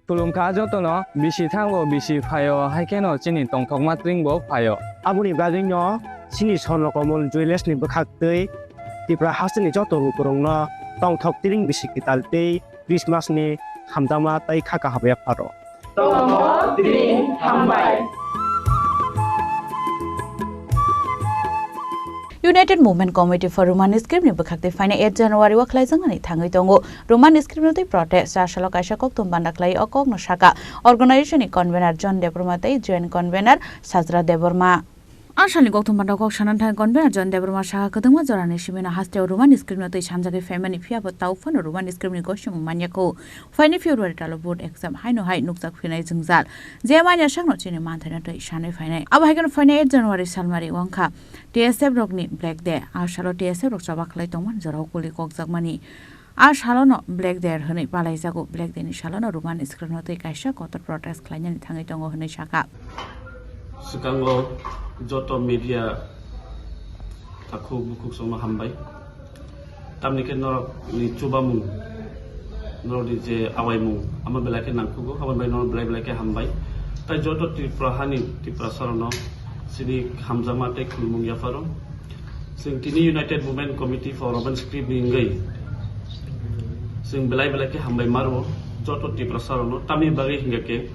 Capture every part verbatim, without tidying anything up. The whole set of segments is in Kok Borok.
Khulumkha jotono, bisi thango, bisi phaio, hai kheno chini tongthokma tring bo phaio. Aboni bagwino chini Swarno Komol Jewellers ni bwkhak twi Tripura hasteni joto lukurokno tongthok tring bisi kwtal tei Christmas ni hamjakma tei kha kaham yapharo. Tongthok tring hambai. United Movement Committee for Roman Script ni bwkhak twi phainai eight January o khlaijaknani thangwi tongo. Roman script no twi protest, chasalo kaisa koktwma banda khlai o kok no saka organization ni convener John Debbarma tei joint convener Sajra Debbarma. A salni koktwma banda kok sana thang convener John Debbarma saka kwdwma jorani simi no haste o Roman script no twi sanjagwi phaimani, phiya bo tau phano Roman script ni gosimung manya kho. Phaini February talo board exam haino hai nukjak phinai jwngjal. Je manya sakno chini manthai no twi sanwi phainai. Abo hai kheno phainai eight January salmari wngkha T S F rokni Black Day. A salo T S F rok choba khlai tongmani jorao kuli kokjakmani. A salono Black Day hwnwi palaijago. Black Day ni salono Roman script no twi kaisa kotor protest khlainani thangwi tongo hwnwi sakha. Swkango joto media takhuk bukhuk songno hambai. Tamni khe norokni chubamung, norokni je awaimung, amo belai khe nangkukgo, aboni bai norok belai belai khe hambai. Tai joto Tripura hani Tiprasa rokno chini hamjakma tei khulumung yapharo. Chwng tini United Movement Committee for Roman Script ni wngwi chwng belai belai khe hambai maro joto Tiprasa rokno. Tamni bagwi hingkha khe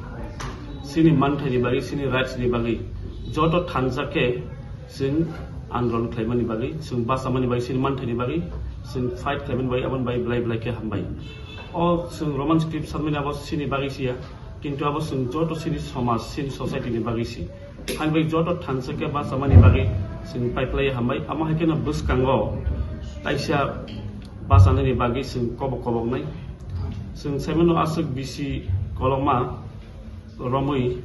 chini manthaini bagwi, chini rights ni bagwi joto thansa khe chwng andolon khlaimani bagwi, chwng bachamani bagwi, chini manthaini bagwi chwng fight khlaimani bagwi, aboni bagwi belai belai khe hambai. O chwng Roman script sanmani abo chini bagwi siya, kintu abo chwng joto chini somaj, chini society ni bagwi si. Ani bagwi joto thansa khe bachamani bagwi chwng paiplai hambai. Amo hai kheno bwskango kaisa bachanani bagwi chwng kobok koboknai. Chwng saimano aswk bisi kolokma romwi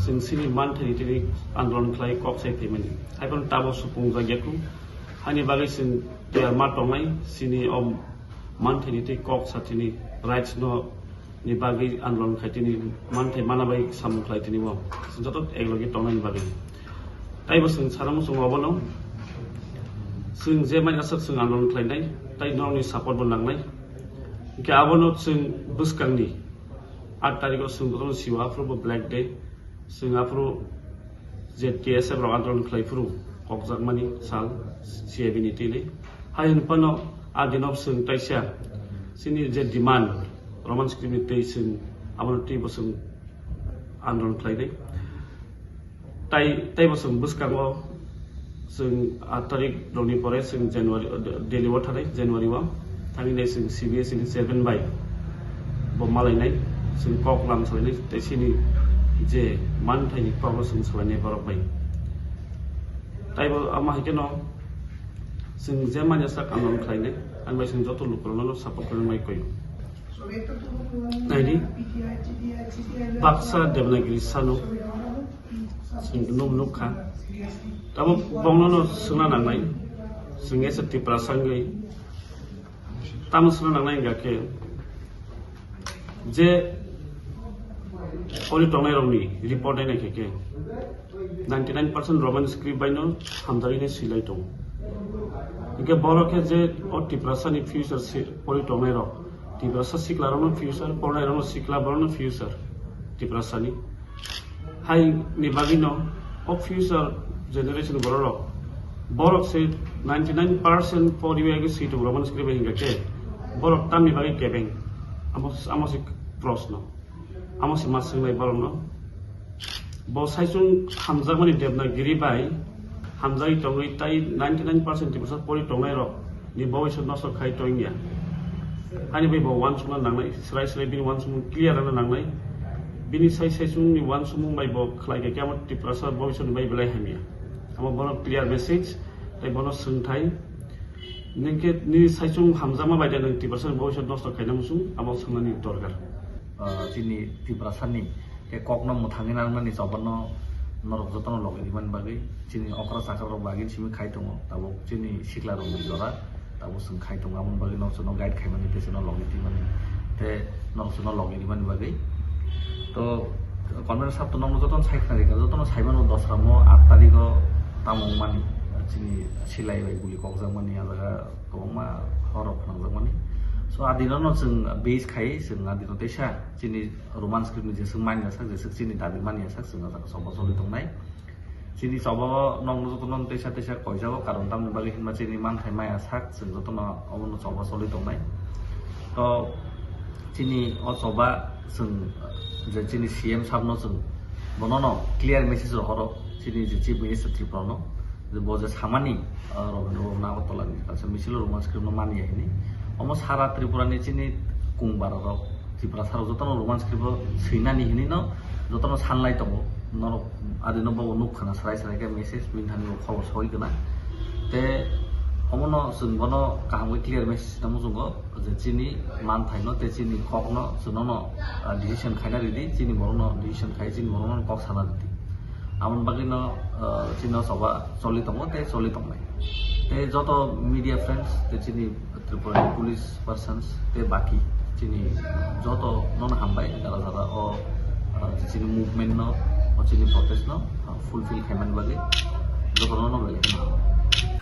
chwng chini manthaini tini andolon khlai kok sai phaimani. Haiphano tabo supung jak yakung. Hani bagwi chwng tiyar ma tongnai chini o manthaini tei kok sa tini rights no ni bagwi andolon khai tini manthai mana bai samung khlai tini bo. Chwng joto eklogi tongnai ni bagwi. Taibo chwng sana muchungo obono. Chwng je manya sak chwng andolon khlainai, tai norokni support bo nangnai. Hingkhe abono chwng bwskangni aat tarikh o chwng bono sio, aphuru bo Black Day. Chwng aphuru je T S F rok andolon khlai phuru kokjakmani sal C A B ni twi le. Hai hwn phano a dino chwng taisa chini je demand Roman script ni twi chwng abono twi bo chwng andolon khlai nai. Tai, taibo chwng bwskango chwng aat tarikh rokni pore chwng January, Delhi o thanai January o thangwi nai chwng C B S E ni chairman bai bo malainai, chwng kok lam salainai tei chini je manthaini kokno chwng salainai borok bai. Taibo ama hai kheno chwng je manya sak andolon khlainai, ani bai chwng joto lukurokno support khlainai koi. Naidi, baksa Devanagiri sano chwng nuk nukha. Tamo bongnono swngna nangnai, chwng ese Tiprasa wngwi tamo swngna nangnai hingkha khe je pori tongnairokni report nainai khe khe ninety nine percent Roman script baino hamjagwi nai swilai tongo. Hingkhe borok khe je o Tiprasani future si-, pori tongnairok, Tiprasa siklarokno future, pornairokno sikla, borokno future Tiprasani. Hai ni bagwino o future generation bororok, borok se ninety nine percent poriwi age si tongo Roman script bai hingkha khe borok tamni bagwi kebeng? Amo, amo se proshno. Amo se ma swngnai borokno. Bo saichung hamjakmani Devanagiri bai hamjagwi tongwi tai ninety nine percent Tiprasa pori tongnairok ni bobiswt nosto khai tongya. Ani bai bo uansukna nangnai, srai srai bini uansukmung clear rwna nangnai. Bini sai saichungni uansukmung bai bo khlai khe khe amo Tiprasa bobiswtni bai belai hamya. Amo bono clear message, tei bono swngthai. Nwng khe nini saichung hamjakma bai de nwng Tiprasani bobiswt nosto khaina muchung, abo swngnani dorkar. Ah, chini Tiprasani khe kokno mwthangwi nangnani choba no norok jotono logi rimani bagwi, chini okra chakra rok bagwi simi khai tongo, tabuk chini sikla rokni jora, tabuk chwng khai tongo, aboni bagwi norok chwngno guide khaimani tei chwngno logi twimani tei norok chwngno logi rimani bagwi. To, convener sab to nokno jotono sai khna rikha, jotono saimano dosra mo aat tarikh o tamo wngmani, chini silai bai guli kokjakmani, a jaga kwbangma horror khwnangjakmani. So adino no chwng base khai chwng adino teisa chini Roman script ni jeswk manya sak jeswk chini dabi manya sak chwng ajak choba choli tongnai. Chini choba o nokno jotono teisa teisa koijago karon tamni bagwi hinma chini manthai maya sak chwng jotono obono choba choli tongnai. To chini o choba chwng je chini C M sabno chwng bonono clear message rohoro chini je Chief Minister Tripura no. Je bo je samani, ah, Rabindra Bhaban Agartala ni kaisa misil o Roman script no mani ya hini. Omo sara Tripura ni chini kung bara rok, Tripura sarok jotono Roman script o swinani hini no jotono sanlai tongo. Norok adino bobo nuk khana sarai sarai khe message bini thani bo khobor soi khna. Te omono chwng bono kaham khe clear message tamo chwngo je chini manthai no te chini kok no chwngno no, ah, decision khaina ridi, chini borok no decision khai, chini borok no kok sana ridi. Aboni bagwi no, ah, chini o choba choli tongo tei choli tongnai. Tei joto media friends tei chini Tripura ni police persons tei baki chini joto no hambai jara jara o, ah, chini movement no, o chini protest no, ah, fulfill khaimani bagwi joto no no belai kheno.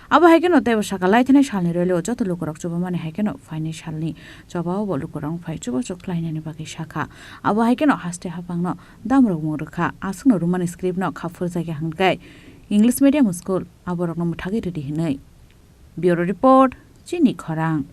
Abo hai kheno teibo saka lai thani salni rally o joto lukurok chubamani hai kheno phaini salni choba o bo lukurok phai chubachu khlainani bagwi sakha. Abo hai kheno haste hapang no damrok mung rwkha, aswkno Romani script no kha phurjagya hwnkhe English medium school aborokno mwthagwi rwdi hwnwi. Bureau report, Chini Khorang.